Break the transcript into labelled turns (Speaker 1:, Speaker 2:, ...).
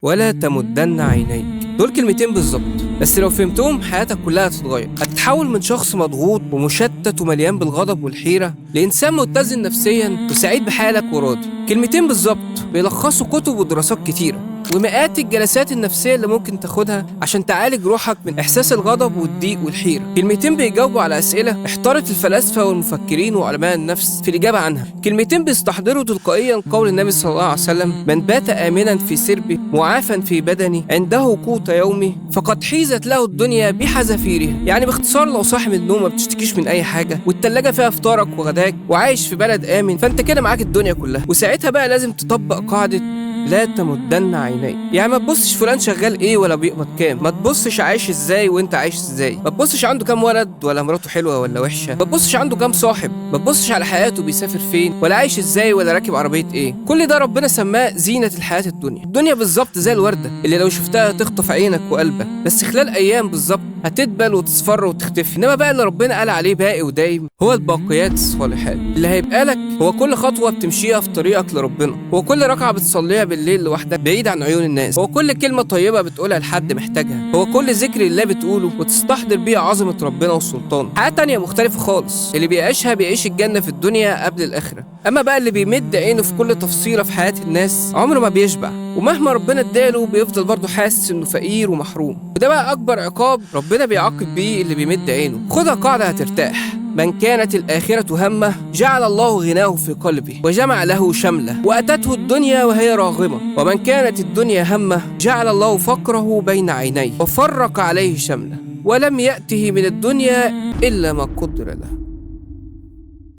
Speaker 1: ولا تمدن عينيك. دول كلمتين بالظبط، بس لو فهمتهم حياتك كلها هتتغير. هتتحول من شخص مضغوط ومشتت ومليان بالغضب والحيرة لإنسان متزن نفسيا وسعيد بحالك وراضي. كلمتين بالظبط بيلخصوا كتب ودراسات كتيرة ومئات الجلسات النفسية اللي ممكن تاخدها عشان تعالج روحك من إحساس الغضب والضيق والحيرة. كلمتين بيجاوبوا على أسئلة احتارت الفلاسفة والمفكرين وعلماء النفس في الإجابة عنها. كلمتين بيستحضروا تلقائيا قول النبي صلى الله عليه وسلم: من بات آمنا في سربه معافا في بدنه عنده قوت يومه فقد حيزت له الدنيا بحذافيرها. يعني باختصار، لو صاحي من النوم ما بتشتكيش من أي حاجة، والتلاجة فيها فطارك وغداك، وعايش في بلد آمن، فأنت كده معاك الدنيا كلها. وساعتها بقى لازم تطبق قاعدة لا تمدن عينيك. يعني ما تبصش فلان شغال ايه ولا بيقبض كام، ما تبصش عايش ازاي وانت عايش ازاي، ما تبصش عنده كام ولد ولا مراته حلوة ولا وحشة، ما تبصش عنده كام صاحب، ما تبصش على حياته بيسافر فين ولا عايش ازاي ولا راكب عربية ايه. كل ده ربنا سماه زينة الحياة الدنيا. الدنيا بالظبط زي الورده اللي لو شفتها تخطف عينك وقلبك، بس خلال ايام بالظبط هتدبل وتصفر وتختفي. انما بقى اللي ربنا قال عليه باقي ودايم هو الباقيات الصالحات. اللي هيبقى لك هو كل خطوة بتمشيها في طريقك لربنا، هو كل ركعة بتصليها بالليل لوحدك بعيد عن عيون الناس، هو كل كلمة طيبة بتقولها لحد محتاجها، هو كل ذكر الله بتقوله وتستحضر بيه عظمه ربنا وسلطانه. حياة تانية مختلفة خالص، اللي بيعيشها بيعيش الجنة في الدنيا قبل الاخرة. اما بقى اللي بيمد عينه في كل تفصيله في حياة الناس عمره ما بيشبع، ومهما ربنا اداله بيفضل برضه حاسس انه فقير ومحروم. وده بقى اكبر عقاب ربنا بيعاقب بيه اللي بيمد عينه. خدها قاعدة هترتاح: من كانت الآخرة همه جعل الله غناه في قلبه وجمع له شمله وأتته الدنيا وهي راغمة، ومن كانت الدنيا همه جعل الله فقره بين عينيه وفرق عليه شمله ولم يأته من الدنيا إلا ما قدر له.